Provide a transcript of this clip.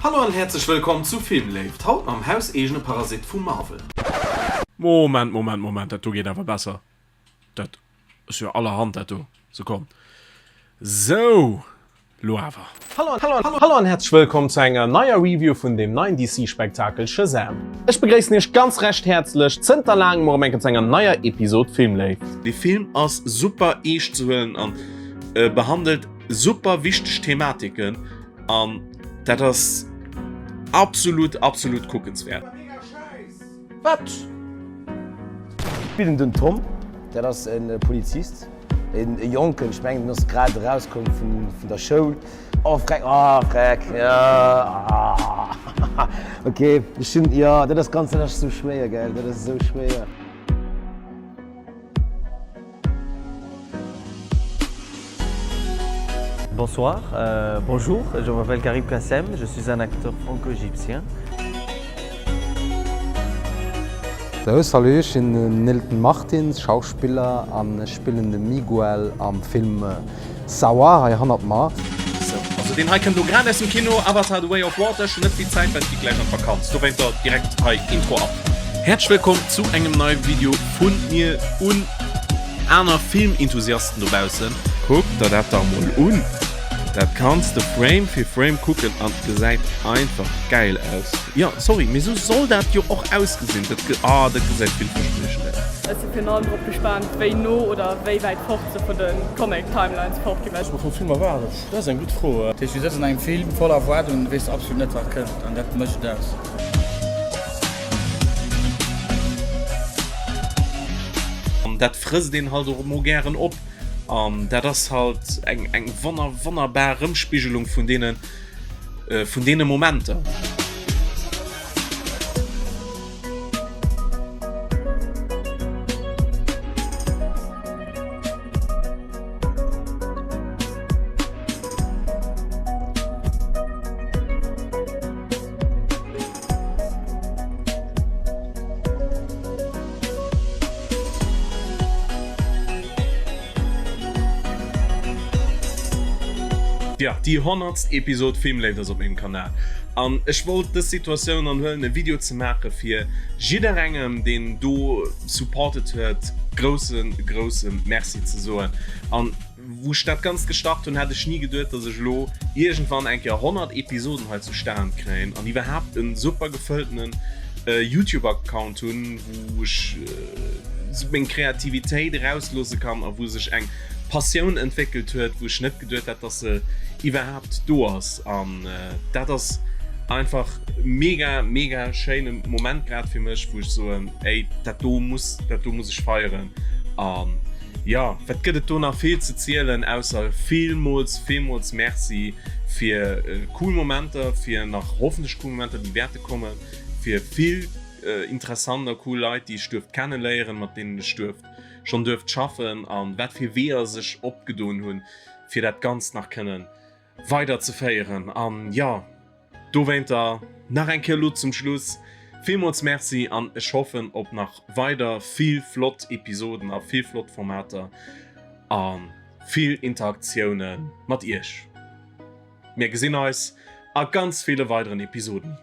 Hallo an häerzlech wëllkomm zu Filmléift, haut mam hauseegene Parasit vu Marvel. Moment, Moment, Moment, dat do geet awer besser. Dat ass jo allerhand dat do. Sou, komm. Sou, lo awer. Hallo, hallo, hallo an häerzlech wëllkomm zu enger neier Review vun dem neien DC-Spektakel Shazam. Ech begréissen iech ganz recht häerzlech zënter laangem erëm eng Kéier zu enger neier Episod Filmléift. Dee Film ass super eescht ze huelen an behandelt super wichteg Thematiken an dat ass absolut, absolut kuckenswäert. Wat? Spillen den Tom, dat ass e Polizist, e Jonken, ech mengen den ass grad erauskomm vun der Schoul. Oh freck, oh freck, jo, ah, ok, ech hunn, jo, dat ass ganz, dat ass esou schwéier, gell, dat ass esou schwéier. Bonsoir, bonjour, je m'appelle Karim Kassem, je suis un acteur franco-égyptien. Sou, salut, ech sinn den Nilton Martins, Schauspiller an ech spillen de Miguel am Film Sawa hei hannert mer. Sou, also deen hei kënnt lo grad aus dem Kino, Avatar The Way of Water. Ech hunn net vill Zäit, well et geet gläich an d'Vakanz. Dowéinter direkt hei Intro ab. Häerzlech wëllkomm zu engem neie Video vun mir un aner Filmenthusiasten dobaussen. Kuck der dat dach mol un! Dat kanns de Frame fir Frame kucken an gesäit einfach gäil aus. Jo, sorry, mee sou soll dat jo och ausgesinn. Dat, ah, dat gesäit villverspriechend aus. Ech si virun allem drop gespaant, wéi no oder wéi wäit fort se vun de Comic-Timelines fort ginn. Wat vu Film erwaart? Dat ass eng gutt Fro. Dat heescht, du sëtz an engem Film voller Erwaardungen, du weess absolut net wat kënnt an dat mécht et aus. An dat frësst een halt och emol gären op. An dat ass halt eng eng wonner wonnerbar Erëmspigelung vun deene vun deene Momenter. Jo, déi honnertst Episod Filmléift ass op mengem Kanal an ech wollt dës Situatioun an huelen e Video ze maache fir jidderengem deen do supported huet grousse grousse Merci ze soen an Wou ech dat Ganzt gestart hunn, hat ech ni geduet, dass ech elo iergendwann eng Kéier 100 Episoden hei zustan kréien an iwwerhaapt en super gefëlltenen YouTube-Account hunn, wou ech meng Kreativitéit erausloosse kann a wou sech eng Passioun entwéckelt huet, wou ech net geduet hätt, dass se iwwerhaapt do ass. An dat ass einfach mega, mega schéine Moment grad fir mech, wou ech soen, ey, dat do muss, dat do muss ech feieren. An Jo, wat gëtt et do nach vill ze zielen, ausser villmools, villmools Merci fir cool Momenter, fir nach hoffentlech cool Momenter, déi wäerte kommen, fir vill interessant a cool Leit, déi ech duerft kenneléieren, mat deenen ech duerft, schonn duerft schaffen an wat fir Weeër sech opgedoen hunn, fir dat Ganzt nach kënnen weider ze féieren. An jo. Dowéinter nach eng Kéier elo zum Schluss villmools Merci an ech hoffen op nach weider vill flott Episoden a vill flott Formater a vill Interaktioune mat iech. Mir gesinn eis a ganz ville weideren Episoden.